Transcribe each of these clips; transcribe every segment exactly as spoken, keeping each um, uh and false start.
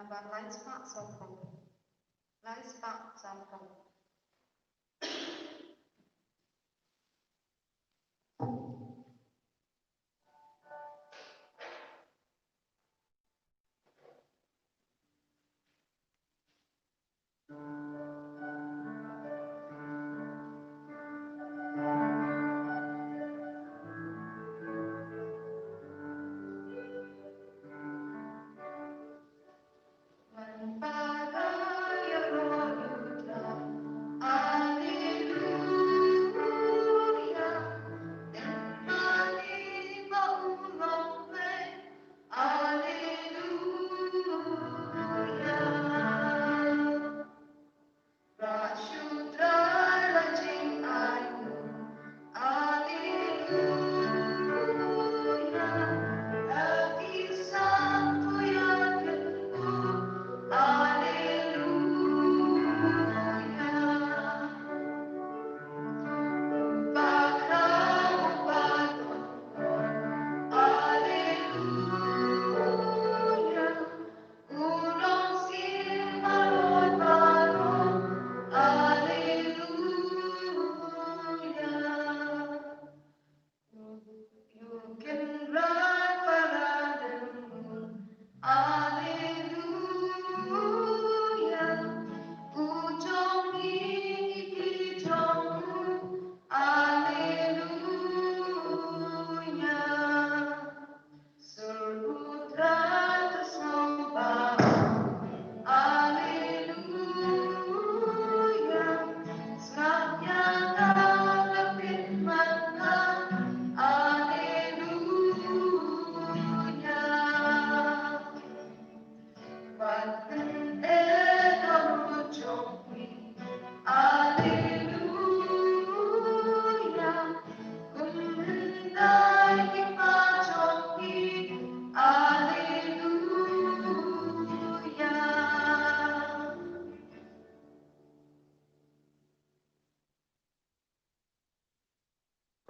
Nambar lai spah sawphew. Lai spah sawphew.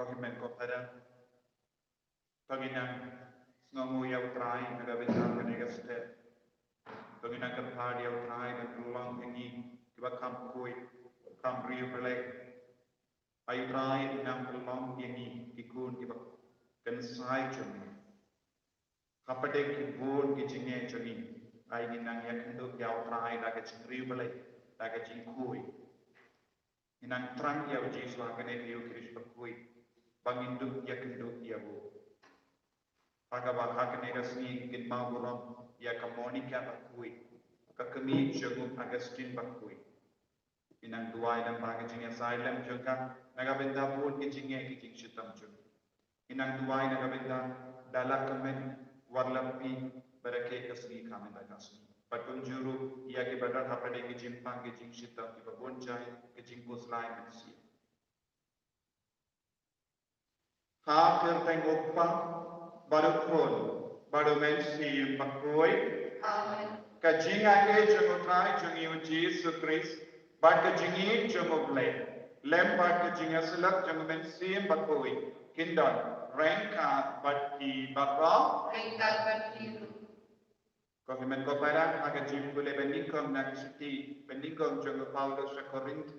Ko hynmen ko para, to ngin nang sngewnguh ïa U Trai na ka bynta kane ka step. To ngin nang kyrpad ïa U Trai ban pynlong ïa ngi kiba kham khuid, kham riewblei. Ai U Trai, nang pynlong ïa ngi ki khun kiba kynsai jong ngi. Hapdeng ki bun ki jingeh jong ngi, ai ngin nang ïakynduh ïa U Trai da ka jingriewblei, da ka jingkhuid. Ngin nang thrang ïa U Jisu ha kane ka Eucharist bakhuid, ba ngin dup ïakynduh ïa u. Ha kaba ha kane ka sngi ngin kynmaw burom ïa ka Monica bakhuid, ka kmie jong u Augustine bakhuid. Ngin nang duwai lyngba ka jingïasaid lem jong ka, na ka bynta bun ki jingeh ki jingshitom jong u. Ngin nang duwai na ka bynta da la kmen, wat la phi, ba rakhe ka sngi ka mynta ka sngi. Bad kumjuh ruh ïa kiba don hapdeng ki jingpang ki jingshitom kiba bun jait, ki jingpynshlur mynsiem. Ha ka kyrteng U Kpa, bad U Khun, bad U Mynsiem Bakhuid. Amen. Ka jingïaid jong U Trai jong ngi U Jisu Khrist, bad ka jingïeit jong U Blei, lem bad ka jingïasyllok jong U Mynsiem Bakhuid, kin don ryngkat bad phi baroh. Ryngkat bad phi ruh. Ko hynmen ko para, ha ka jingpule banyngkong na ka shithi banyngkong jong u Paulus sha Korinth,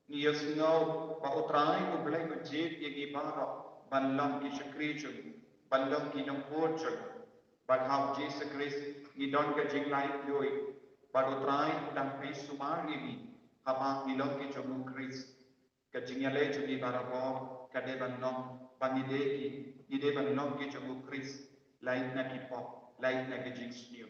ngi ïohsngew ba U Trai U Blei u jied ïa ngi baroh ban long ki shakri jong u, ban long ki nongpur jong u. Bad ha U Jisu Khrist ngi don ka jinglaitluid, bad U Trai u dang pynshai sumar ïa ngi haba ngi long ki jong U Khrist. Ka jingïaleh jong ngi barabor ka dei ban long ba ngi dei ki, ngi dei ban long ki jong U Khrist, lait na ki pop, lait na ki jingsniew.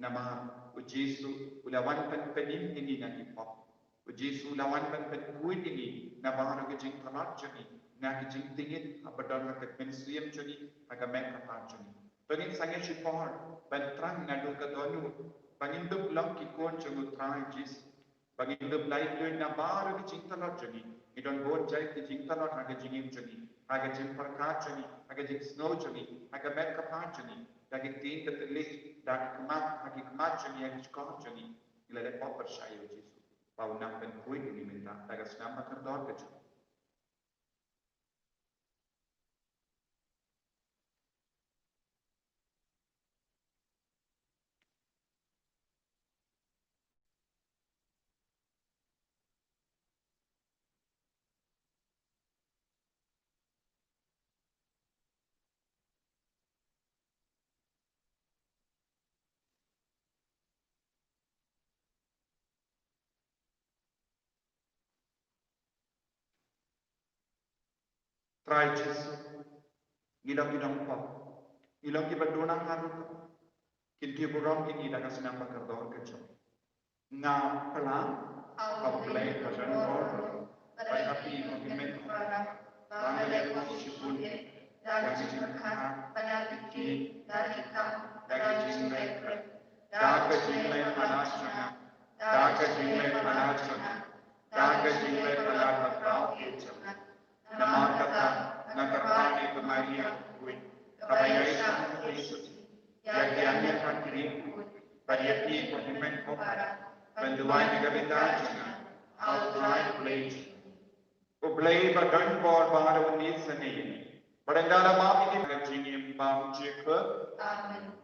Namar U Jisu u la wan ban pynim ïa ngi na ki pop. U Jisu u la wan ban pynkhuid ïa ngi na baroh ki jingtlot jong ngi, na ki jingtngit haba don ha ka mynsiem jong ngi, ha ka met ka phad jong ngi. To ngin sangeh shipor ban thrang naduh ka dohnud ba ngin dup long ki khun jong U Trai Jisu. Ba ngin dup laitluid na baroh ki jingtlot jong ngi. Ngi don bun jait ki jingtlot ha ka jingim jong ngi, ha ka jingpyrkhat jong ngi, ha ka jingsngew jong ngi, ha ka met ka phad jong ngi, da ki ktien ka thylliej, da ki khmat, ha ki khmat jong ngi, ha ki shkor jong ngi. Ngi la leh pop pyrshah ïa U Jisu ba un nang pynkhuid ïa ngi mynta da ka snam bakordor ka jong U. Trai Jisu, ngi long ki nongpop, ngi long kiba duna ha rukom. Kynthei burom, ïa ngi da ka snam ba kordor ka jong. Nga plang ha U Blei ba donbor, bad ha phi ko hynmen ko para, ba nga leh shibun da ka jingkha, da ka jingkha, da ka jingkha, da ka jingleh, da ka jingleh palat jong nga, da ka jingleh palat jong nga, da ka jingleh palat ba khraw jong nga. Namar kata, nga kyrpad ïa ka Maria bakhuid, kaba ïaishah ha ki suki, ïa ki angel ha ki riewkhuid, bad ïa phi ko hynmen ko para, ban duwai na ka bynta jong nga ha U Trai Blei. U Blei ba donbor, ba u don shisha, bad ynda la bam ïa ka jingim bymjukut. Amen.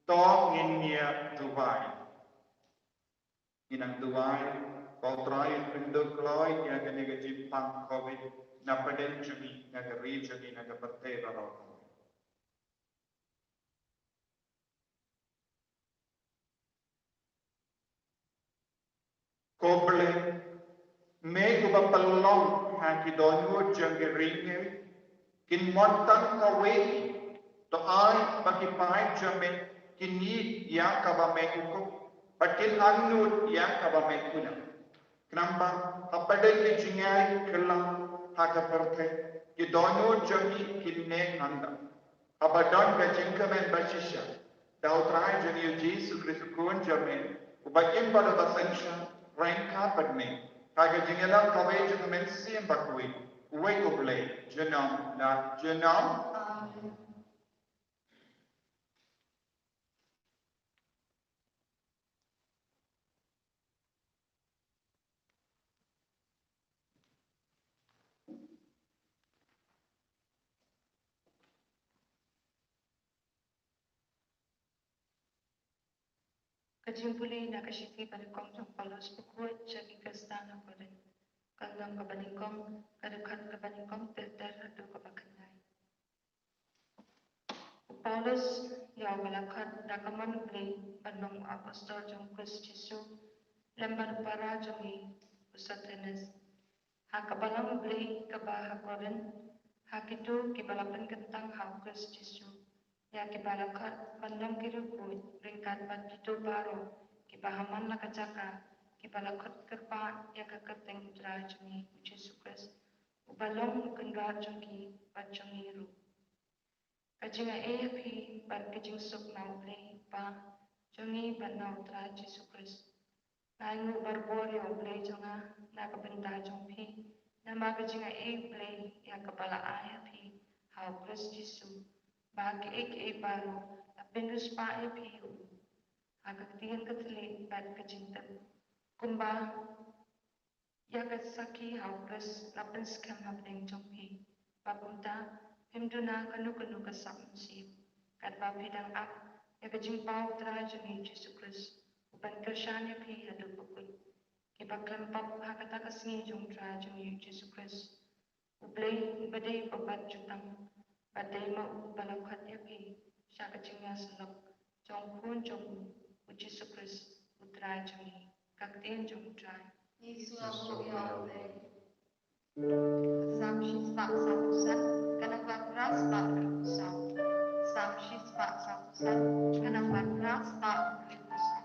To ngin ïa duwai. Ngin nang duwai ba U Trai un pynduh kloi ïa kane ka jingpang covid na pdeng jong ngi, na ka ri jong ngi, na ka pyrthei baroh. Ko Blei, me uba pynlong ha ki dohnud jong ki ri ngi, kin mon tang kawei, to ai ba ki paid jong me kin ïohi ïa kaba me hukum, bad kin angnud ïa kaba me kular. Khnang ba hapdeng ki jingïaid khyllah ha ka pyrthei, ki dohnud jong ngi kin neh nangta. Haba don ka jingkmen bashisha da U Trai jong ngi U Jisu Khrist U Khun jong me, uba im bad uba synshar ryngkat bad me ha ka jingïalam kawei jong U Mynsiem Bakhuid, uwei U Blei junom la junom. Amen. Ka jingpule na ka shithi banyngkong jong u Paulus bakhuid sha ki Khristan ha Korinth. Ka lynnong kaba nyngkong, ka dkhot kaba nyngkong ter ter haduh kaba khyndai. U Paulus, ïa uba la khot da ka mon U Blei ban long u apostol jong u Khrist Jisu, lem bad u para jong ngi u Sostenes, ha kaba long U Blei kaba ha Korinth, ha kito kiba la pynkyntang ha u Khrist Jisu, ïa kiba la khot ban long ki riewkhuid ryngkat bad kito baroh kiba ha man la ka jaka, kiba la khot kyrpad ïa ka kyrteng U Trai jong ngi U Jisu Khrist, uba long u kynrad jong ki bad jong ngi ruh. Ka jingaiei ha phi bad ka jingsuk na U Blei Kpa jong ngi bad na U Trai Jisu Khrist. Nga ainguh barabor ïa U Blei jong nga na ka bynta jong phi, namar ka jingaiei U Blei ïa kaba la ai ha phi ha u Khrist Jisu, ba kiei kiei baroh la pynriewspah ïa phi ïa u, ha ka ktien ka thylliej bad ka jingtip, kumba ïa ka sakhi ha u Khrist la pynskhem hapdeng jong phi, ba kumta phim duna kano kano ka sap mynsiem, katba phi dang ap ïa ka jingpaw U Trai jong ngi U Jisu Khrist, u ban kyrshan ïa phi haduh ba kut. Kiba khlem pop ha kata ka sngi jong U Trai jong ngi U Jisu Khrist, U Blei uba dei uba bat jutang, ba dei ma u ba la khot ïa phi sha ka jingïasyllok jong u Khun jong u, U Jisu Khrist U Trai jong ngi. Ka ktien jong U Trai. Ngi sngewbha ïa U Blei. Salm shispah sawphew san, ka nongpop phra spah hynriewphew saw. Shi spah saw phew san, ka nang ba phra spah hynriew phew san.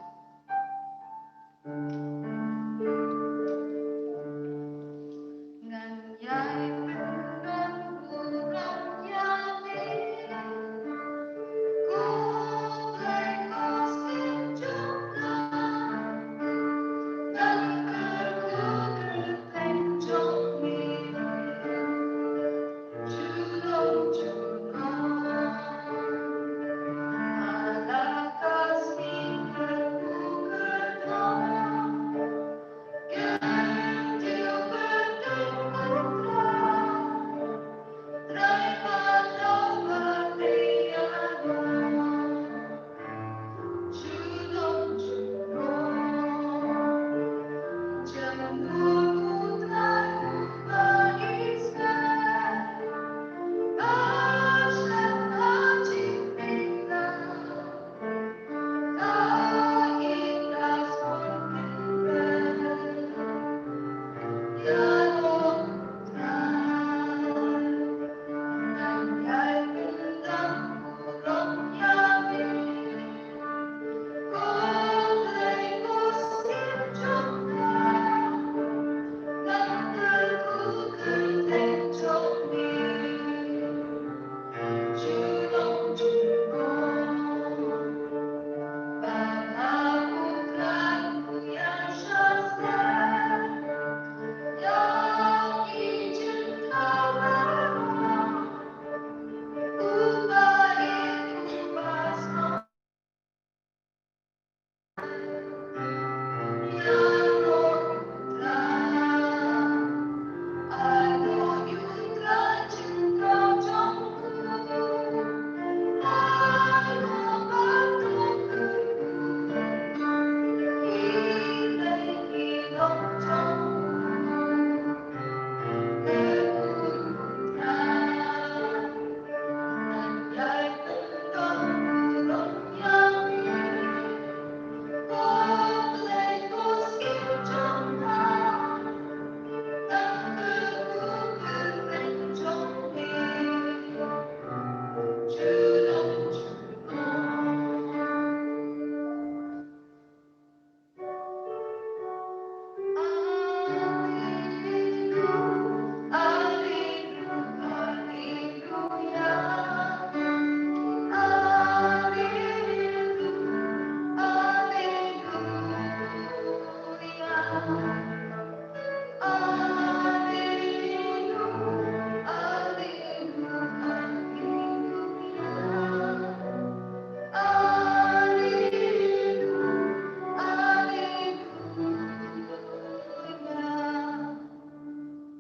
Ngan ïai pyndonkam burom ïa me, ko Blei ko Syiem jong nga. Ngan kyrkhu kyrteng jong me.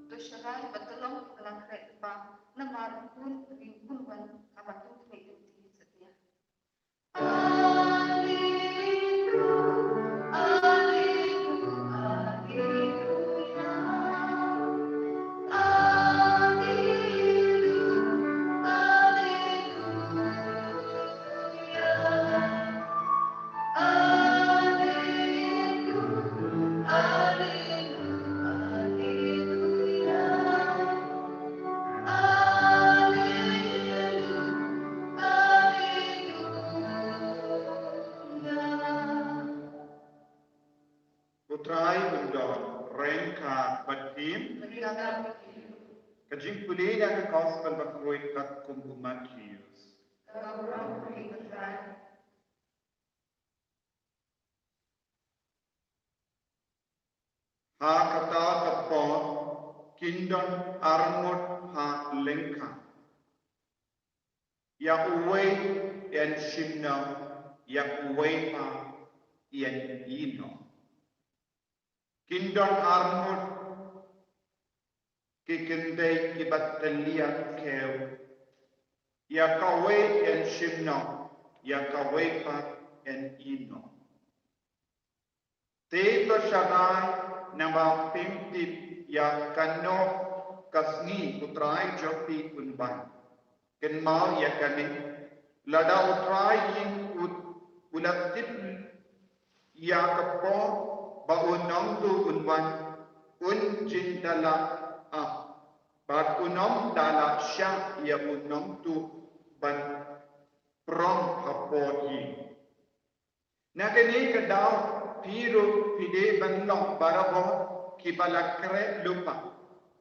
To sharai bad to long ki ba la khreh lypa namar u Khun u dei u Khun wan kaba kin khleh ïa u dih satia. U Trai un don ryngkat bad phi. Ka jingpule na ka Gospel bakhuid katkum u Mathaios. Ha kata ka por kin don arngut ha lyngkha. Ïa uwei yn shim noh, ïa uwei pat yn ïeh noh. Kin don arngut ki kynthei kiba tyllia khew. Ïa kawei yn shim noh, ïa kawei pat yn ïeh noh. Te to sharai namar phim tip ïa kano ka sngi u Trai jong phi un wan. Kynmaw ïa kane, lada u Trai jong phi u la tip ïa ka por ba u nongtuh un wan, un jin da la ap. Bad un ym da la shah ïa u nongtuh ban prong hapoh ïing. Na kane ka daw phi ruh phi dei ban long barabor kiba la khreh lypa,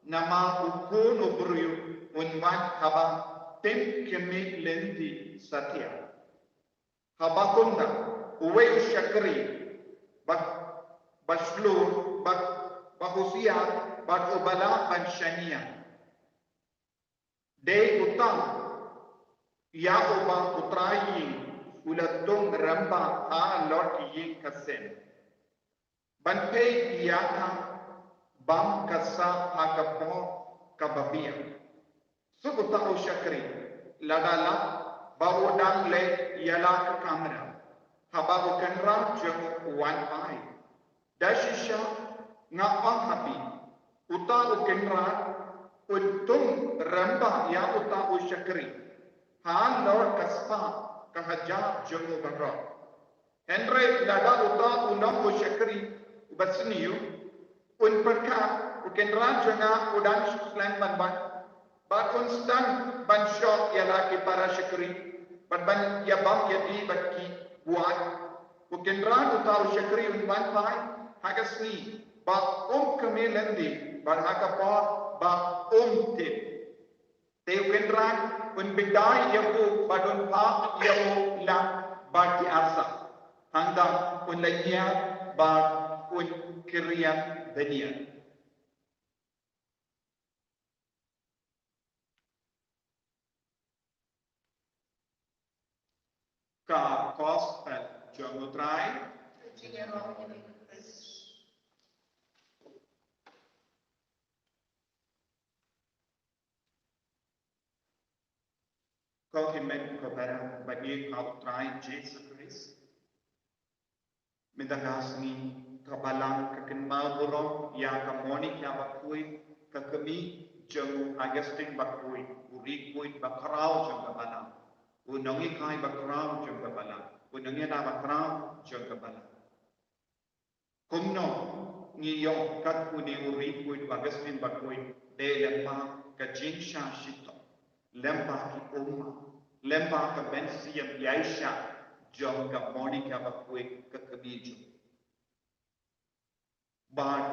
namar u Khun u briew un wan haba tim khmih lynti satia. Haba kumta, uwei u shakri ba, ba shlur, ba, ba husiar, bad uba lah ban shaniah, dei uta ïa uba u trai ïing u la tung rymba halor ki ïing ka sem, ban peit ïa ka bam ka sah ha ka por kaba biang. Suk uta u shakri, lada lah ba u dang leit ïa la ka kamra, haba u kynrad jong u u wan phai. Da shisha nga ong ha phi, uta u kynrad un tung rymba ïa uta u shakri halor ka spah ka hajar jong u baroh. Hynrei lada uta u nong u shakri uba sniew un pyrkhat, u kynrad jong nga u dang shu slem ban wan, bad un sdang ban shoh ïa la ki para shakri, bad ban ïa bam ïa die bad ki buaid, u kynrad uta u shakri un wan phai ha ka sngi ba um khmih lynti, bad ha ka por ba um tip. Te u kynrad un bidai ïa u bad un phah ïa u lang bad ki arsap. Hangta un la ñiah bad un kyrïang bniah. Ka Gospel jong u Trai. Ko hynmen ko para ba ïeit ha u Trai Jisu Khrist. Mynta ka sngi ka Balang ka kynmaw burom ïa ka Monica bakhuid, ka kmie jong u Augustine bakhuid, u riewkhuid bakhraw jong ka Balang, u nonghikai bakhraw jong ka Balang, u nongïada bakhraw jong ka Balang. Kumno ngi ïoh kat une u riewkhuid u Augustine bakhuid? Dei lyngba ka jingshah shitom, lyngba ki ummat, lyngba ka mynsiem ïaishah jong ka Monica bakhuid, ka kmie jong u. Bad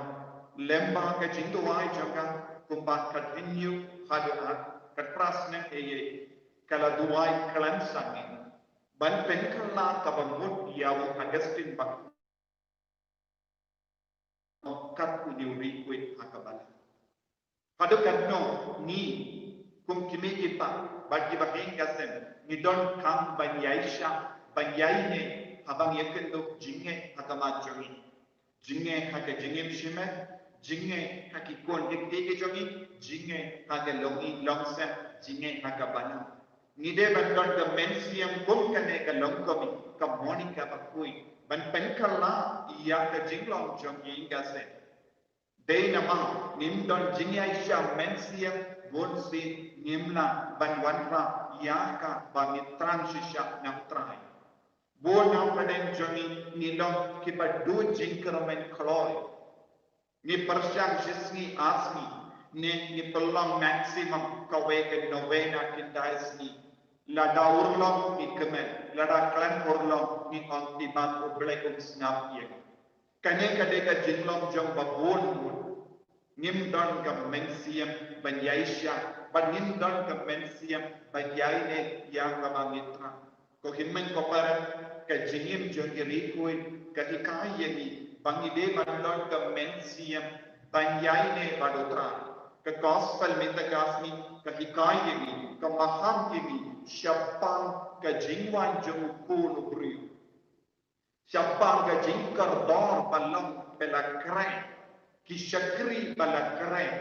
lyngba ka jingduwai jong ka, kumba kat hynñiew haduh ar, kat phra snem eiei, ka la duwai khlem sangeh ban pynkylla kaba mut ïa u Augustine bakhuid kat une u riewkhuid ha ka Balang. Haduh katno ngi kum ki mei ki pa bad kiba ïeng ka sem ngi donkam ban ïaishah, ban ïaineh haba ngi ïakynduh jingeh ha khmat jong ngi? Jingeh ha ka jingim shimet, jingeh ha ki khun ki kti ki jong ngi, jingeh ha ka longïing longsem, jingeh ha ka Balang. Ngi dei ban don ka mynsiem kum kane ka longkmie, ka Monica bakhuid, ban pynkylla ïa ka jinglong jong ngi ïing ka sem. Dei namar ngim don jingïaishah mynsiem, bunsien ngim lah ban wanrah ïa kaba ngi thrang shisha na u Trai. Bun na pdeng jong ngi ngi long kiba duh jingkyrmen kloi. Ngi pyrshang shisngi arsngi, ne ngi pynlong maximum kawei ka novena khyndai sngi. Lada urlong ngi kmen, lada khlem urlong ngi ong, i Bah, U Blei um sngap ïa ngi. Kane ka dei ka jinglong jong ba bun mut. Ngim don ka mynsiem ban ïaishah, bad ngim don ka mynsiem ban ïaineh ïa kaba ngi thrang. Ko hynmen ko para, ka jingim jong ki riewkhuid ka hikai ïa ngi ba ngi dei ban don ka mynsiem ban ïaineh bad u Trai. Ka Gospel mynta ka sngi ka hikai ïa ngi, ka maham ïa ngi shaphang ka jingwan jong u Khun u briew. Shaphang ka jingkordor ba long ba la kren, ki shakri ba la kren,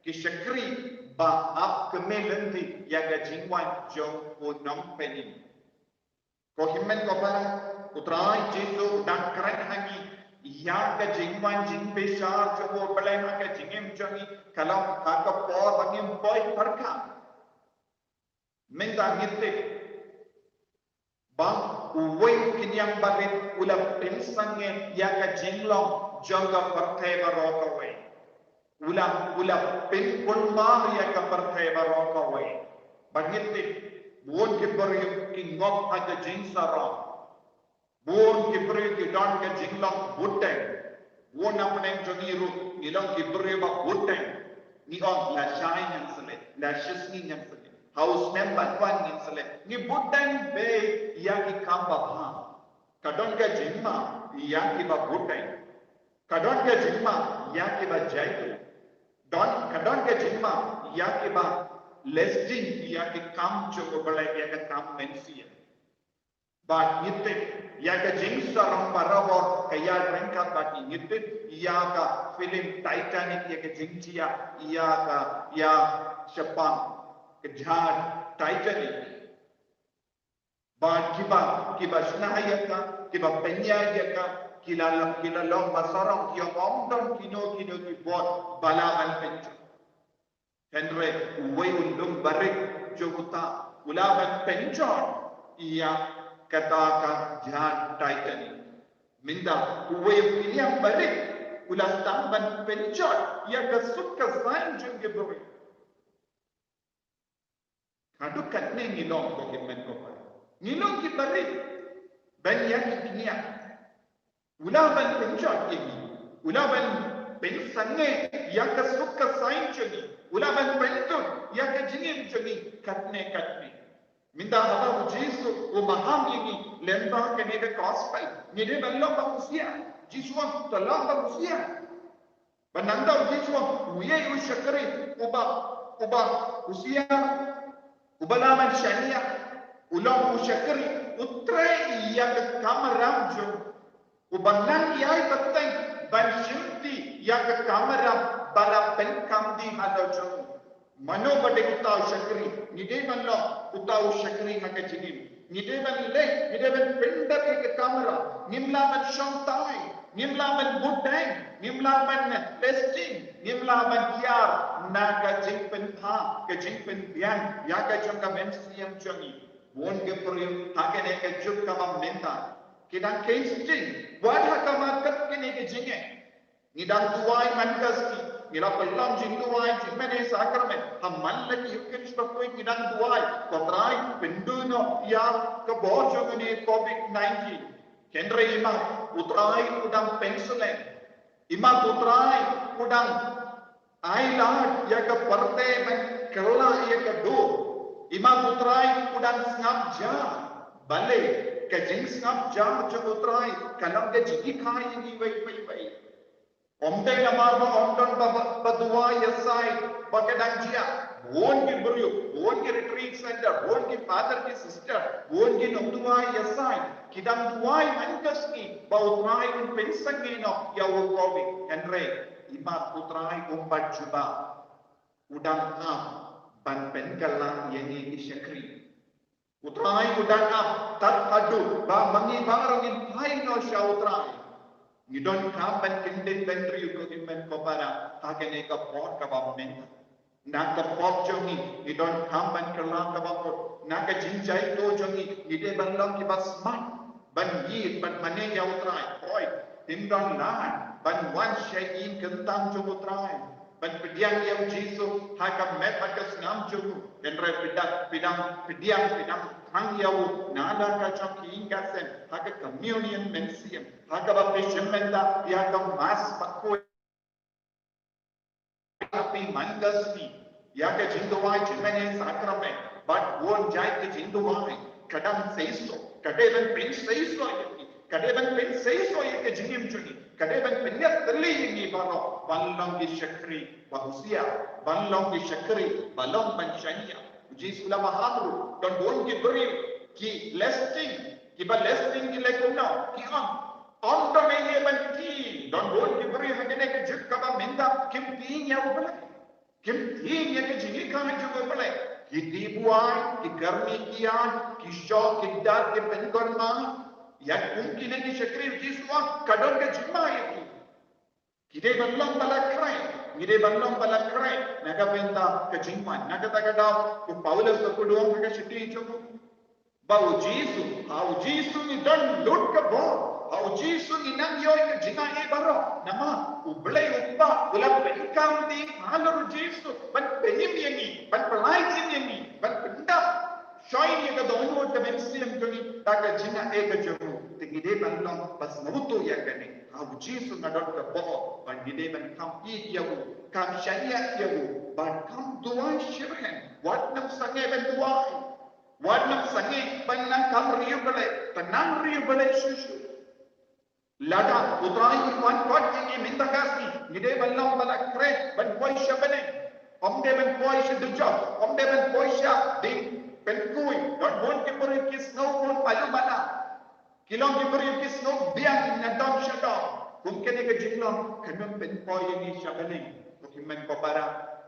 ki shakri ba ap khmih lynti ïa ka jingwan jong u nongpynim. Ko hynmen ko para, u Trai Jisu u dang kren ha ngi ïa ka jingwan jingbishar jong u Blei ha ka jingim jong ngi, ka long ha ka por ba ngim poi pyrkhat. Mynta ngi tip ba uwei u khñiang barit u la pynsangeh ïa ka jinglong jong ka pyrthei baroh kawei. U la, u la pynkulmar ïa ka pyrthei baroh kawei. Ba ngi tip Bun ki briew ki ngop ha ka jingsarong. Bun ki briew ki don ka jinglong buteng. Bun na pdeng jong ngi ruh ngi long ki briew ba buteng. Ngi ong la shai ngan sa leh, la shisngi ngan sa leh, ha u snem ban wan ngan sa leh. Ngi buteng bha ïa ki kam babha. Ka don ka jingma ïa ki ba buteng. Ka don ka jingma ïa ki ba jaitbynriew. Don, ka don ka jingma ïa ki ba listening ïa ki kam jong u Blei, ïa ka kam mynsiem. Bad ngi tip ïa ka jingsarong barabor ka ïaid ryngkat bad ngi, ngi tip ïa ka film Titanic, ïa ka jingjia ïa ka, ïa shaphang ka jahaj Titanic. Bad kiba, kiba shna ïa ka, kiba pynïaid ïa ka, ki la, ki la long ba sarong, ki ong ym don kino kino ki bor ba lah ban pynjot. Hynrei uwei u lum barit jong uta u lah ban pynjot ïa kata ka jahaj Titanic. Mynta uwei u pynïaid barit u la sdang ban pynjot ïa ka suk ka saiñ jong ki briew. Haduh katne ngi long ko hynmen ko para. Ngi long ki barit ban ïa ki kñia. U lah ban pynjot ïa ngi. U lah ban pynsangeh ïa ka suk ka saiñ jong ngi. U lah ban pyntut ïa ka jingim jong ngi katne katne. Mynta haba u Jisu u maham ïa ngi lyngba kane ka gospel, ngi dei ban long ba husiar. Jisu u ong to long ba husiar. Ba nangta u Jisu u ong uei u shakri uba, uba husiar, uba lah ban shaniah, u long u shakri u trei ïa ka kamram jong u. Uba nang ïai pateng ban shimti ïa ka kamram ba la pynkam dih halor jong u. Mano ba dei uta u shakri? Ngi dei ban long uta u shakri ha ka jingim. Ngi dei ban leh, ngi dei ban pyndep ïa ka kamram. Ngim lah ban shong tai, ngim lah ban buteng, ngim lah ban listening, ngim lah ban kiar na ka jingpynpaw, ka jingpynbiang ïa ka jong ka mynsiem jong ngi. Bun ki briew ha kane ka juk kaba mynta ki dang khein shiteng wat ha ka market kane ka jingeh. Ngi dang duwai man ka sngi, ngi la pynlong jingduwai jingmane sakramen ha man la ki ïing ki jingpynpoi, ngi dang duwai, ko Trai pynduh noh ïa ka bor jong kane covid nineteen. Hynrei i mat u Trai u dang pynslem. I mat u Trai u dang ai lad ïa ka pyrthei ban kylla ïa ka dur. I mat u Trai u dang sngap jar. Balei? Ka jingsngap jar jong u Trai ka long ka jinghikai ïa ngi iwei pa iwei. Ym dei namar ba ym don ba, ba, ba duwai ïa sait ba ka dang jia. Bun ki briew, bun ki retreat center, bun ki father ki sister, bun ki nongduwai ïa sait ki dang duwai man ka sngi ba u Trai un pynsangeh noh ïa u covid. Hynrei i mat u Trai um pat jubab. U dang ap ban pynkylla ïa ngi ki shakri. U Trai u dang ap tad haduh ba ma ngi baroh ngin phai noh sha u Trai. Ngi donkam ban kyndit bynriew ko hynmen ko para ha kane ka por kaba mynta. Na ka pop jong ngi ngi donkam ban kylla kaba mut. Na ka jingjaituh jong ngi ngi dei ban long kiba smat ban ïeit ban mane ïa u Trai. Hooid, ym don lad ban wan sha ïing kyntang jong u Trai ban pdiang ïa u Jisu ha ka met ha ka snam jong u. Hynrei phi dang, phi dang pdiang, phi dang thang ïa u na la ka jong ki ïing ka sem, ha ka communion mynsiem, ha kaba phi shim mynta ïa ka Mass bakhuid. Ka phi man ka sngi ïa ka jingduwai jingmane sakramen bad bun jait ka jingduwai, ka dang seisoh, ka dei ban pynseisoh ïa ngi, ka dei ban pynseisoh ïa ka jingim jong ngi, ka dei ban pynïap tylli ïa ngi baroh ban long ki shakri ba husiar, ban long ki shakri ba long ban shaniah. U Jisu u la maham ruh, don bun ki briew ki listening, kiba listening ki leh kumno, ki ong, ym don ei ei ban tieng. Don bun ki briew ha kane ka juk kaba mynta kim tieng ïa u Blei. Kim tieng ïa ka jinghikai jong u Blei. Ki die buaid, ki kyrni kiad, ki shoh, ki dap, ki pynkulmar. Ïa kum kine ki shakri u Jisu u ong ka don ka jingma ïa ki. Ki dei ban long ba la khreh, ngi dei ban long ba la khreh na ka bynta ka jingwan. Na kata ka daw u Paulus u kdew ha ka shithi jong u ba u Jisu, ha u Jisu ngi don lut ka bor, ha u Jisu ngi nang ïoh ka jingaiei baroh. Namar u Blei u Kpa u la pynkham dih halor u Jisu ban pynim ïa ngi, ban pynlait ïa ngi, ban pyndap shoi ka mynsiem jong ngi da ka jingaiei ka jong u. Te ngi dei ban long ba sngewthuh ïa kane. Ha u Jisu nga don ka bor ba ngi dei ban kham ïeit ïa u, kham shaniah ïa u, ban kham duwai shitrhem. Wat nang sangeh ban duwai. Wat nang sangeh ban nang kham riewblei. Te nang riewblei shuh shuh. Lada U Trai u wan kot ïa ngi mynta ka sngi, ngi dei ban long ba la khreh ban poi sha bneng. Ym dei ban poi sha dujok, ym dei ban poi sha dieng pynkuai. Don bun ki briew ki sngew bun malu mala. Ki long ki briew ki sngew biang na dong sha dong. Kum kane ka jinglong kan ym pynpoi ïa ngi sha bneng. Ko hynmen ko para,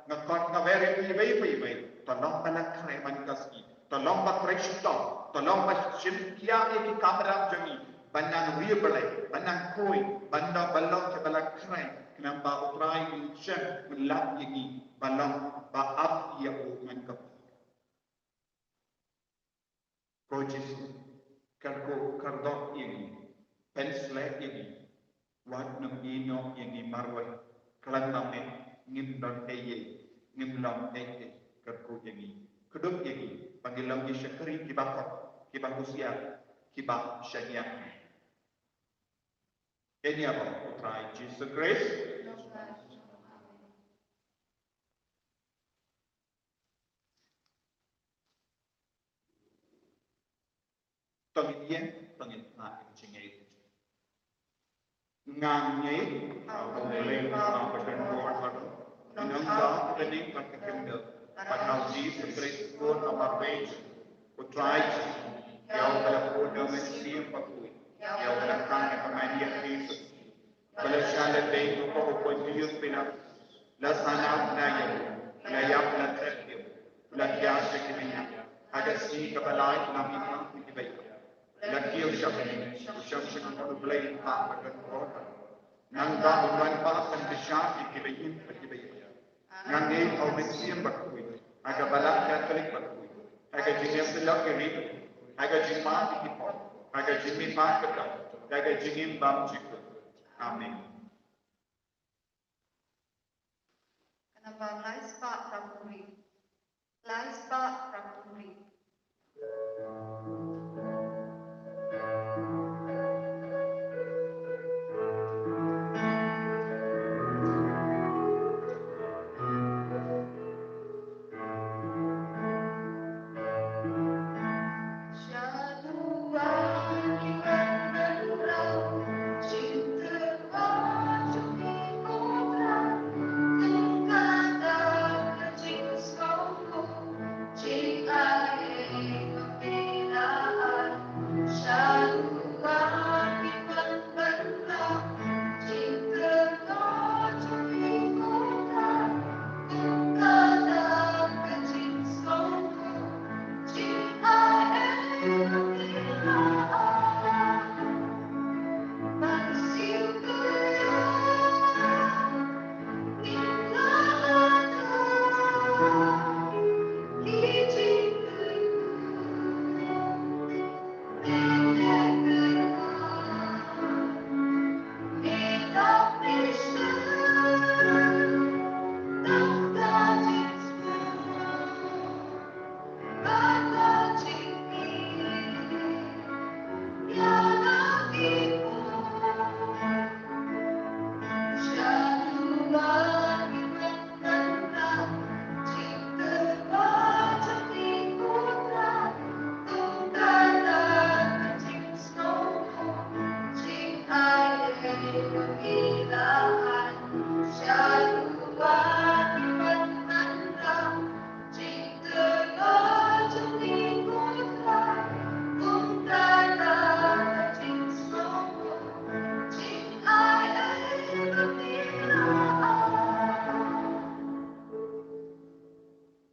nga khot nga wer ïa phi iwei pa iwei. To long ba la khreh man ka sngi. To long ba khreh shitom, to long ba shim khia ïa ki kamram jong ngi, ban nang riewblei, ban nang khuid, ban nang, ban long kiba la khreh, khnang ba U Trai un shem, un lap ïa ngi, ban long ba ap ïa u man ka por. Ko Jisu, kyrkhu kyrdoh ïa ngi, pynshlur ïa ngi, wat nym ïehnoh ïa ngi marwei, khlem ma me ngim don ei ei, ngim long ei ei, kyrkhu ïa ngi, kdup ïa ngi, ba ngin long ki shakri kiba hok, kiba husiar, kiba shaniah. Ïa ngi ïa U Trai Jisu Khrist. To ngin ïeng, to ngin phah ïa ka jingngeit. Nga ngeit ha U Blei Kpa badonbor baroh, u nongthoh ka bneng bad ka khyndew, bad ha U Jisu Khrist u khun ba marwei jong ngi, U Trai jong ngi, ïa uba la bud da U Mynsiem Bakhuid, ïa uba la khang da ka Maria Theisotti, ba la shah lehbeiñ hapoh u Pontius Pilatus, la sahnarphna ïa u, la ïap, la thep ïa u, la thiah sha ki meiñ, ha ka sngi kaba lai la mih na ki ba ïap, la kiew sha bneng, u shong sha kynthei U Blei Kpa badonbor. Nangta un wan pat ban bishar ïa kiba im bad kiba ïap. Nga ngeit ha U Mynsiem Bakhuid, ha ka Balang Katholik bakhuid, ha ka jingïasyllok ïa ki riewkhuid, ha ka jingmap ïa ki pop, ha ka jingmihpat ka doh, ha ka jingim bymjukut. Amen. Ka namba lai spah phra phew hynriew. Lai spah phra phew hynriew.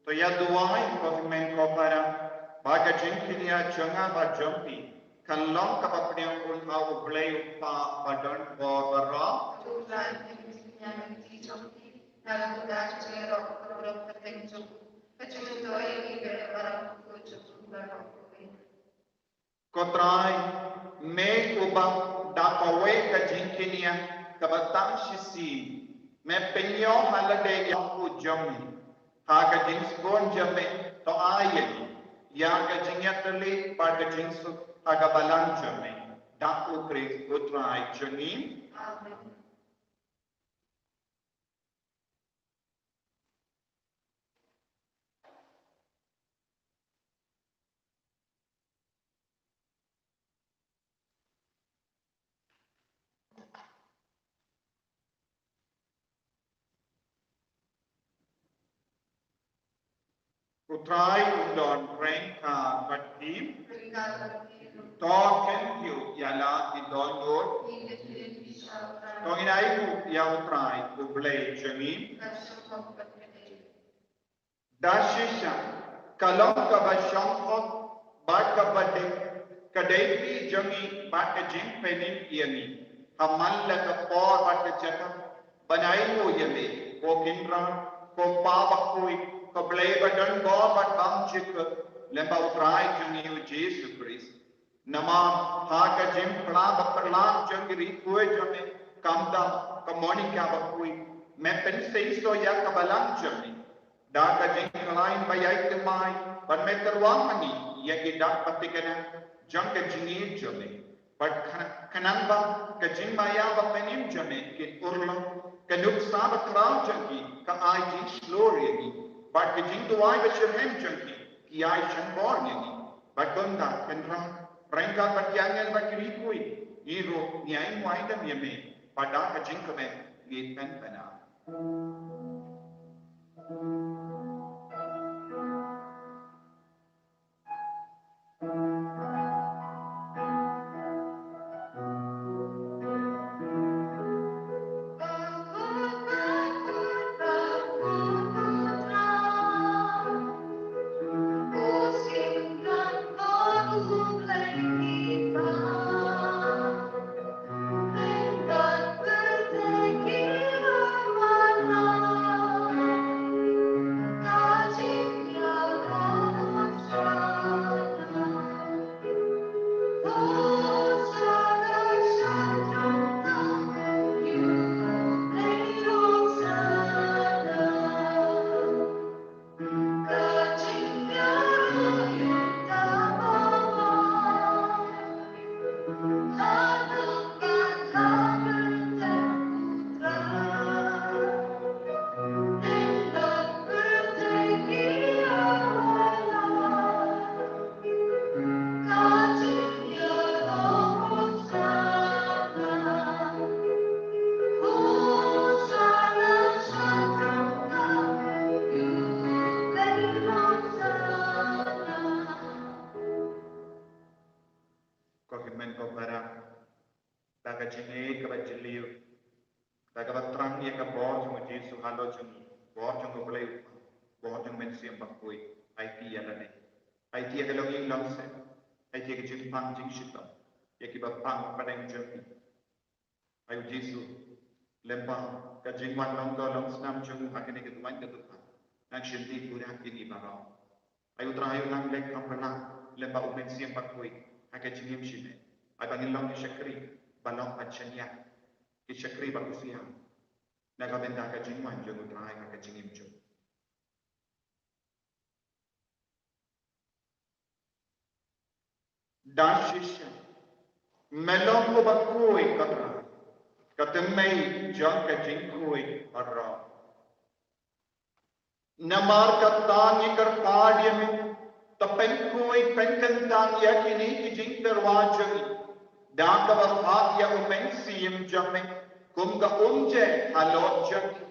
To ïa duwai ko hynmen ko para, ba ka jingkñia jong nga bad jong phi kan long kaba pdiang un ha U Blei U Kpa badonbor baroh. Ko Trai, me uba da kawei ka jingkñia kaba tang shisien, me pynïoh ha lade ïa u jong me, ha ka jingsbun jong me, to ai ïa ngi ïa ka jingïatylli bad ka jingsuk ha ka balang jong me. Da U Khrist U Trai jong ngi. Amen. U Trai un don ryngkat bad phi. To khyndiat ïa la ki dohnud. To ngin ai nguh ïa U Trai U Blei jong ngi. Da shisha, ka long kaba shongkun bad kaba dei, ka dei phi jong ngi bad ka jingpynim ïa ngi. Ha man la ka por bad ka jaka ban ai nguh ïa me, ko Kynrad, ko Kpa bakhuid, ko Blei ba don bor bad bymjukut, lyngba U Trai jong ngi U Jisu Khrist. Namar ha ka jingpyrshah ba pyrshah jong ki riew jong me, khamtam ka Monica bakhuid, me pynseisoh ïa ka balang jong me da ka jingkhlaiñ ba ïai thymmai, bad me tyrwa ma ngi ïa ki dak ba thikna jong ka jingïeit jong me. Bad khnang, khnang ba ka jingmaïa bad ka jingpynim jong me kin urlong, ka nuksa ba khraw jong ki ka ai jingshlur ïa ngi, bad ka jingduwai bad shitrhem jong ki ki ai shanbor ïa ngi. Bad kumta Kynrad, ryngkat bad ki angel bad ki riew, ngi ruh ngi ai nguh ai dem ïa me, bad da ka jingkmen ngi pynpaw. Ko hynmen ko para, da ka jingïeit kaba jylliew, da kaba thrang ïa ka bor jong U Jisu halor jong ngi, bor jong U Blei, bor jong U Mynsiem Bakhuid, aiti ïa lade. Aiti ïa ka longïing longsem, aiti ïa ka jingpang jingshitom ïa kiba pang pdeng jong ngi. Ai U Jisu, lyngba ka jingwan long dor long snam jong u ha kane ka duwan ka dukha, nang shim ti pura ïa ngi baroh. Ai U Trai, ai U Nang, leh kham pynlong lyngba U Mynsiem Bakhuid ha ka jingim jong ngi. Ai ba ngin long ki shakri ba long ban shaniah, ki shakri ba husiar na ka bynta ka jingwan jong U Trai ha ka jingim jong ngi. Da shisha, me long uba khuid, ko Trai, ka thymmei jong ka jingkhuid baroh. Namar kata ngi kyrpad ïa me, to pynkhuid pynkyntang ïa kine ki jingtyrwa jong ngi da kaba phah ïa U Mynsiem jong me kum ka umjer halor jong ngi,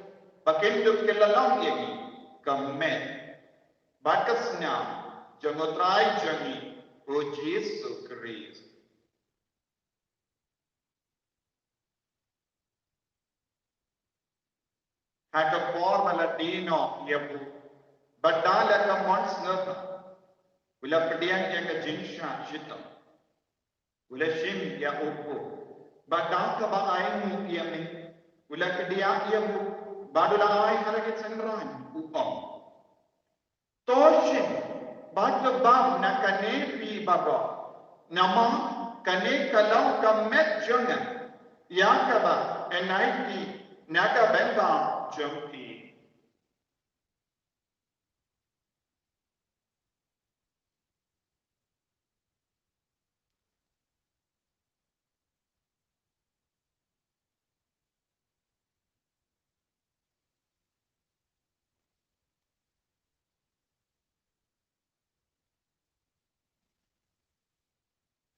ba kin dup ki la long ïa ngi ka met bad ka snam jong U Trai jong ngi U Jisu Khrist. Ha ka por ba la die noh ïa u, bad da la ka mon sngewbha, u la pdiang ïa ka jingshah shitom, u la shim ïa u kup, bad da kaba ainguh ïa me, u la kdiah ïa u, bad u la ai ha la ki tynrai, u ong: To shim bad to bam na kane phi baroh, namar kane ka long ka met jong nga, ïa kaba yn ai na ka bynta jong phi.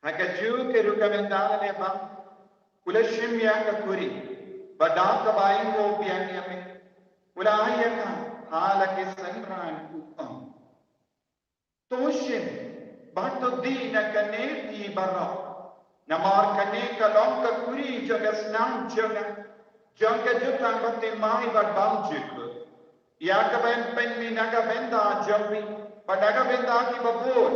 Ha kajuh ka rukom mynta lane bam, u la shim ïa ka kuri, bad da kaba ainguh biang ïa me, u la ai ïa ka ha la ki synran, u ong: To shim bad to die na kane phi baroh, namar kane ka long ka kuri jong ka snam jong nga, jong ka jutang bathymmai bad bymjukut, ïa kaban pynmih na ka bynta jong phi bad na ka bynta kiba bun,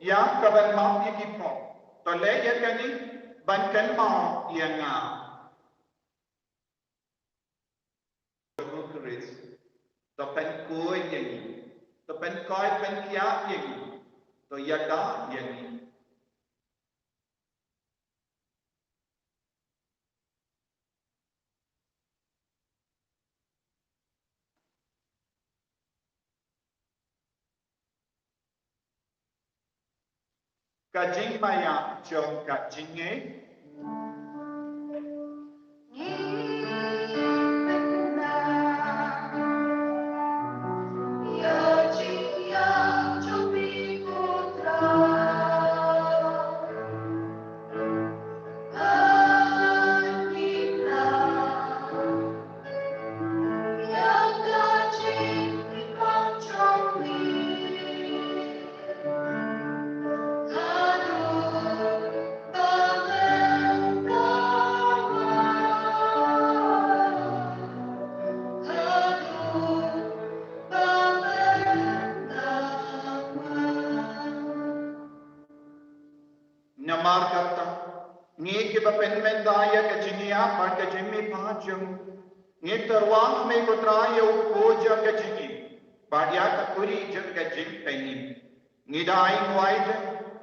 ïa kaban map ïa ki pop. To leh ïa kane ban kynmaw ïa nga. Khrist, to pynkhuid ïa ngi, to pynkhuid pynkhiah ïa ngi, to ïada ïa ngi. Ka jingmaïa jong ka jingngeit. Namar kata, ngi kiba pynmynta ïa ka jingïap bad ka jingmihpat jong u, ngi tyrwa ha me ko Trai ïa u khuid jong ka jingim bad ïa ka kuri jong ka jingpynim. Ngi da ainguh ïa me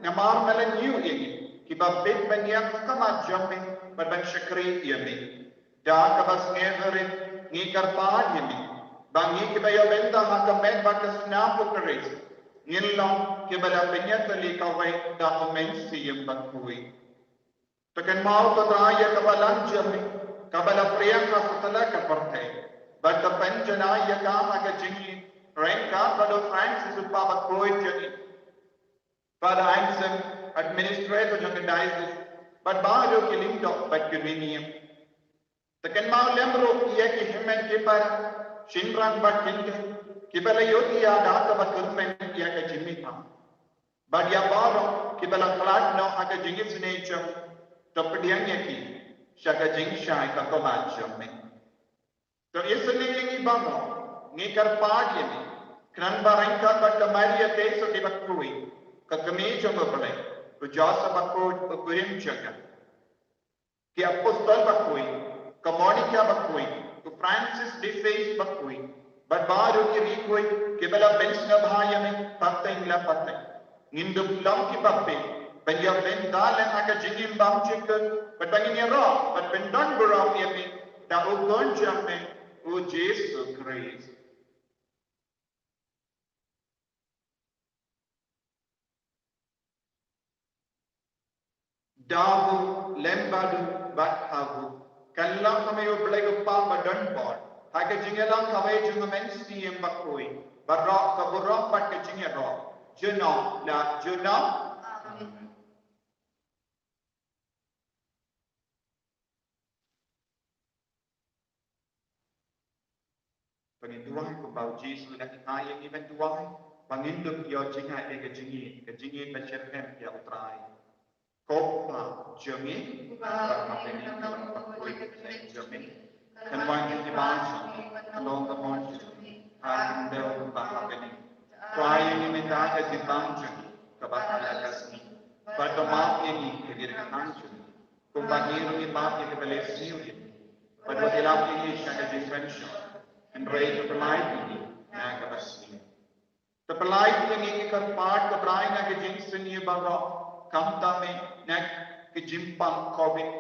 namar me la ñiew ïa ngi kiba bit ban ïeng ha khmat jong me bad ban shakri ïa me. Da kaba sngewrit ngi kyrpad ïa me ba ngi kiba ïoh bynta ha ka met bad ka snam u Khrist, ngin long kiba la pynïatylli kawei da u Mynsiem Bakhuid. To kynmaw ko Trai ïa ka balang jong me kaba la phriang ha satlak ka pyrthei, bad to pynjanai ïa ka ha ka jingïeit ryngkat bad u Francis u Kpa Bakhuid jong ngi, Father Anselm, Administrator jong ka Diocese, bad baroh ki lyngdoh bad ki riewniam. To kynmaw lem ruh ïa ki hynmen ki para, shynrang bad kynthei, kiba la ïohi ïa ka kaba kyrmen ïa ka jingmihpat, bad ïa baroh kiba la khlad noh ha ka jingisynei jong me, to pdiang ïa ki sha ka jingshai ka khmat jong me. To isynei ïa ngi baroh, ngi kyrpad ïa me, khnang ba ryngkat bad ka Maria Theisotti Bakhuid, ka Kmie jong U Blei, u Joseph Bakhuid u kurim jong nga, ki Apostol Bakhuid, ka Monica Bakhuid, u Francis de Sales Bakhuid, bad baroh ki riewkhuid kiba la pynsngewbha ïa me pateng la pateng, ngin dup long kiba phi ban ïoh bynta lem ha ka jingim bymjukut, bad ba ngin ïaroh bad pyndonburom ïa me da u Khun jong me, u Jisu Khrist. Da u lem bad u bad ha u, kylla ha me U Blei U Kpa badonbor, ha ka jingïalang kawei jong U Mynsiem Bakhuid, baroh ka burom bad ka jingïaroh, junom la junom. Amen. Ba ngin duwai kumba U Jisu u la hikai ïa ngi ban duwai, ba ngin dup ïoh jngai ïa ka jingïeit, ka jingïeit ba shitrhem ïa U Trai. Ko Kpa jong ngi, uba ha bneng, ka long ka kyrteng jong me. Kan wan ka ktien jong me, kan long ka mon jong me ha khyndew kumba ha bneng. Kwah ïa ngi mynta ka jingbam jong ngi kaba ha la ka sngi, bad to map ïa ngi ka jingkyrmen jong ngi, kumba ngi ruh ngi map ïa kiba leh sniew ïa ngi. Bad wat ïalam ïa ngi sha ka jingpynshoi, hynrei to pyllait ïa ngi na kaba sniew. To pyllait ïa ngi, ngi kyrpad ko Trai, na ka jingsniew baroh, khamtam eh na ka jingpang Covid.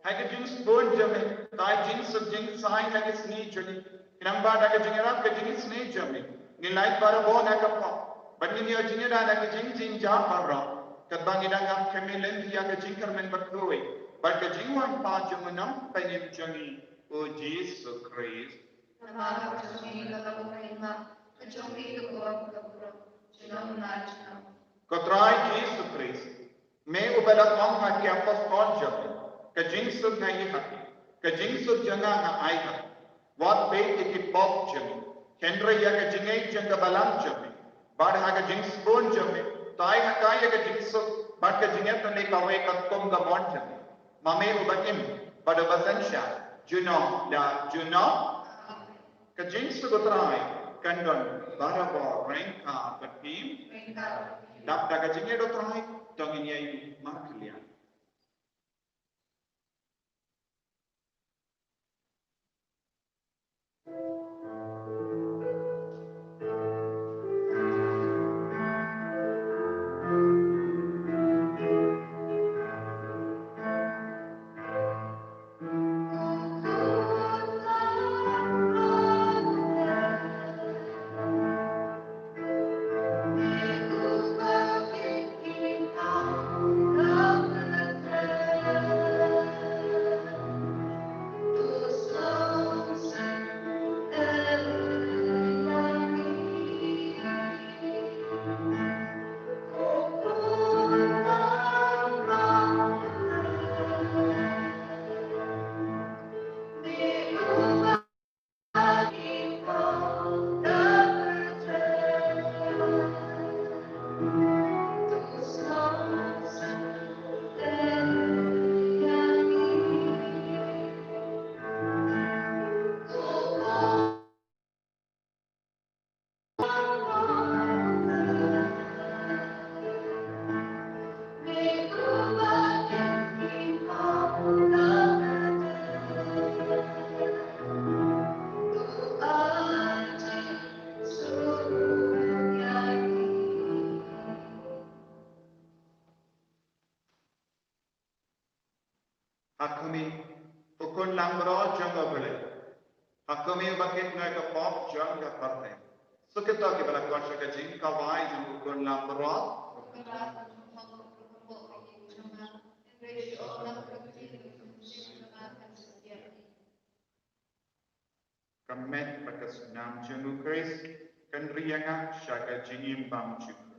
Ha ka jingsbun jong me, ha ka jingsuk jingsaiñ ha ka sngi jong ngi, khnang ba da ka jingïarap ka jingisynei jong me, ngin lait baroh na ka pop, bad ngin ïoh jingïada na ka jingjynjar baroh, katba ngi dang ap khmih lynti ïa ka jingkyrmen bakhuid bad ka jingwan pat jong U Nongpynim jong ngi, U Jisu Khrist. Namar ka jong me ka long ka hima, ka jong me ka burom, ka burom junom la junom. Ko Trai Jisu Khrist, Me uba la ong ha ki apostol jong me, ka jingsuk nga ïa ha phi, ka jingsuk jong nga nga ai ha phi. Wat beh ïa ki pop jong ngi, hynrei ïa ka jingngeit jong ka balang jong me. Bad ha ka jingsbun jong me, tai ha ka ïa ka jingsuk bad ka jingngeit lane kawei katkum ka mon jong me. Ma me uba im bad uba synshar, junom la junom. Ka jingsuk U Trai kan don barabor ryngkat bad phi. Dap da ka jingïeit U Trai, to ngin ïa markylliang. Ha khmih, U Khun langbrot jong U Blei. Ha khmih, uba kit noh ïa ka pop jong ka pyrthei. Suk ïa kito kiba la khot sha ka jingkawei jong U Khun langbrot. Ka met bad ka snam jong U Khrist kan ri ïa nga sha ka jingim bymjukut.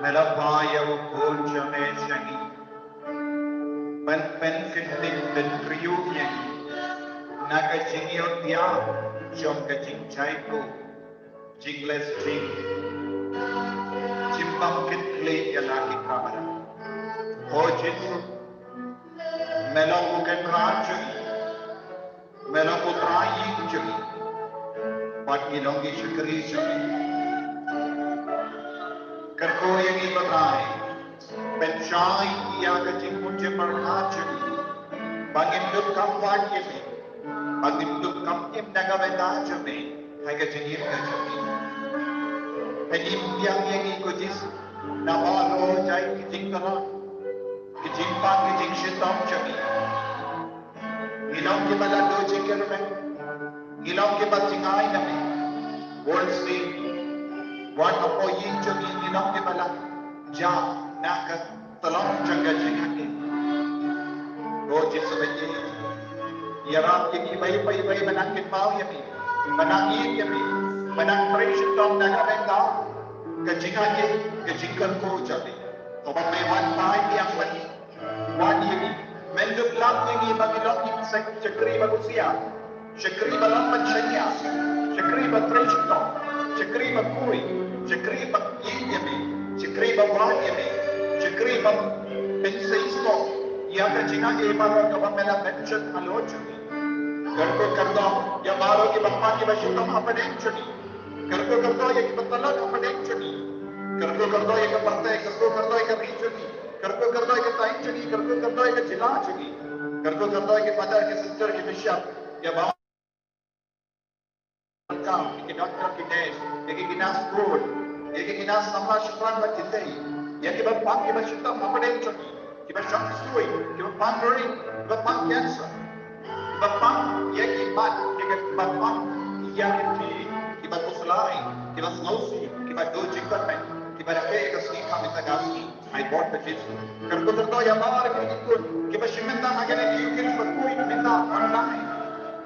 Me la phah ïa u khun jong me sha ngi ban pynkyndit, pynbriew ïa ngi na ka jingïoh ïa jong ka jingshai ko, jingleh jing, jingbam kit khlieh ïa la ki kamra. O Jisu, me long u Kynrad jong ngi. Me long u Trai ïing jong ngi. Bad ngi long ki shakri jong me. Kyrkhu ïa ngi ko Trai. Pynshai ïa ka jingmut jingpyrkhat jong ngi. Ba ngin dup kam wad ïa me. Ba ngin dup kam im na ka bynta jong me. Ha ka jingim ka jong ngi. Pynïaid ïa ngi ko Jisu. Na baroh jait ki jingkyrpad. Ki jingpang ki jingshitom jong ngi. Ngi long kiba la duh jingkyrmen. Ngi long kiba jingai na me. Bun sien wat hapoh ïing jong ngi, ngi long kiba la jah na ka tyllong jong ka jingaiei. Ko Jisu baieit, ïarap ïa ngi ba ïa ba ïa ba nang kynmaw ïa me, ba nang ïeit ïa me, ba nang trei shitom na ka bynta ka jingaiei, ka jingkyrkhu jong me. Ko ba me wan phai biang bad wan ïa ngi. Men dup lap ïa ngi ba ngi long ki shakri ba kusiar, shakri ba long ban shaniah, shakri ba trei shitom, shakri ba kui, shakri ba ïeit ïa me, shakri ba wad ïa me, shakri ba pynseisoh ïa ka jingaiei baroh kaba me la mention halor jong ngi. Kyrkhu kyrdoh ïa baroh kiba pang kiba shitom hapdeng jong ngi. Kyrkhu kyrdoh ïa kiba tlot hapdeng jong ngi. Kyrkhu kyrdoh ïa ka pyrthei, kyrkhu kyrdoh ïa ka ri jong ngi. Kyrkhu kyrdoh ïa ka thaiñ jong ngi, kyrkhu kyrdoh ïa ka jylla jong ngi. Kyrkhu kyrdoh ïa ki father, ki sister, ki bishop, ïa ba kam, ïa ki doctor, ki nurse, ïa ki nurse, ïa ki nurse samla shipang bad ki tei, ïa kiba pang kiba shitom hapdeng jong ngi. Kiba shong sui, kiba pang ring, kiba pang cancer, kiba pang ïa ki mat, kiba pang ïa ki, kiba khuslai, kiba sngewsih, kiba duh jingkyrmen, kiba rakhe ïa ka sngi ha mynta ka sngi. Ai bor ka Jisu. Kyrkhu kyrdoh ïa baroh ki khun kiba shim mynta ha kane ka ïing kiba poi mynta online.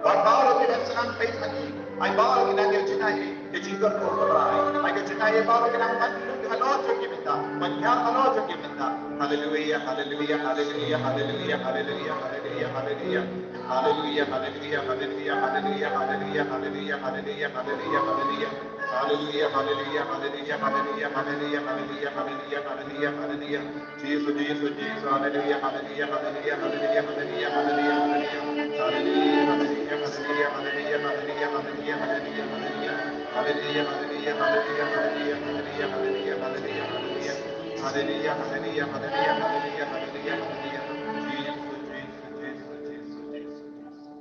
Bad baroh kiba sngewsih ha ngi. Ai baroh ki nang ïa jingaiei. Ka jingkyrkhu ka Trai. Ai ka jingaiei baroh ki nang ban lut halor jong ki mynta. Ban ïaid halor jong ki mynta. Haleluia, haleluia, haleluia, haleluia, haleluia, haleluia, haleluia. Haleluia, haleluia, haleluia, haleluia, haleluia, haleluia, haleluia, haleluia, haleluia. Haleluia, haleluia, haleluia, haleluia, haleluia, haleluia, haleluia, haleluia, haleluia. Jisu, Jisu, Jisu, haleluia, haleluia, haleluia, haleluia, haleluia, haleluia, haleluia. Haleluia, haleluia, haleluia, haleluia, haleluia, haleluia, haleluia, haleluia. Haleluia, haleluia, haleluia, haleluia, haleluia, haleluia, haleluia, haleluia. Haleluia, haleluia, haleluia, haleluia, haleluia, haleluia. Jisu, Jisu, Jisu, Jisu, Jisu, Jisu.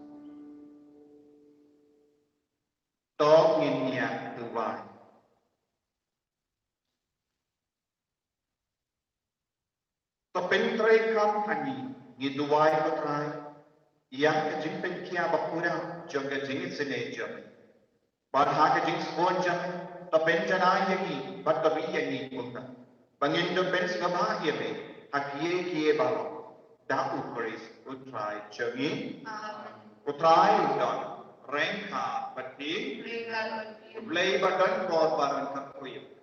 To ngin ïa duwai. To pyntreikam ha ngi, ngi duwai ko Trai, ïa ka jingpynkhiah bapura jong ka jingisynei jong ngi. Bad ha ka jingsbun jong ngi, to pynjanai ïa ngi, bad to ri ïa ngi kumta. Ba ngin dup pynsngewbha ïa me, ha kiei kiei baroh. Da U Khrist U Trai jong ngi. Amen. U Trai un don ryngkat bad phi. Ryngkat bad phi. U Blei ba don bor baroh un kyrkhu ïa phi.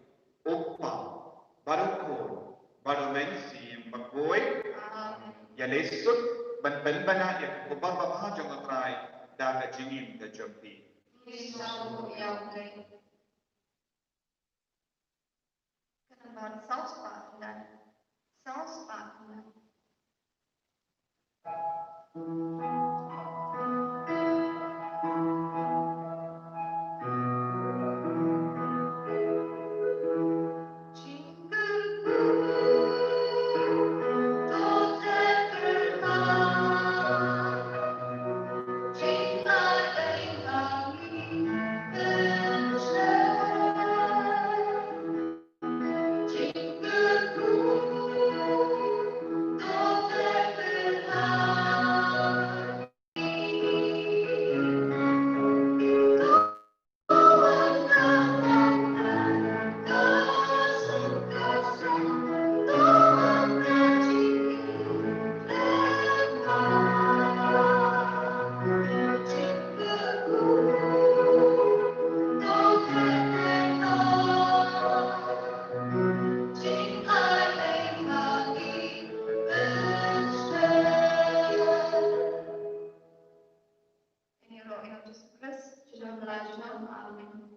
U Kpa, bad U Khun, bad U Mynsiem Bakhuid. Amen. Ïaleh suk ban pynbna ïa ka khubor babha jong U Trai da ka jingim ka jong phi. Phi sngewbha ïa U Blei. Ka nambar saw spah khyndai. Saw spah khyndai. Khrist. Junom la junom. Amen.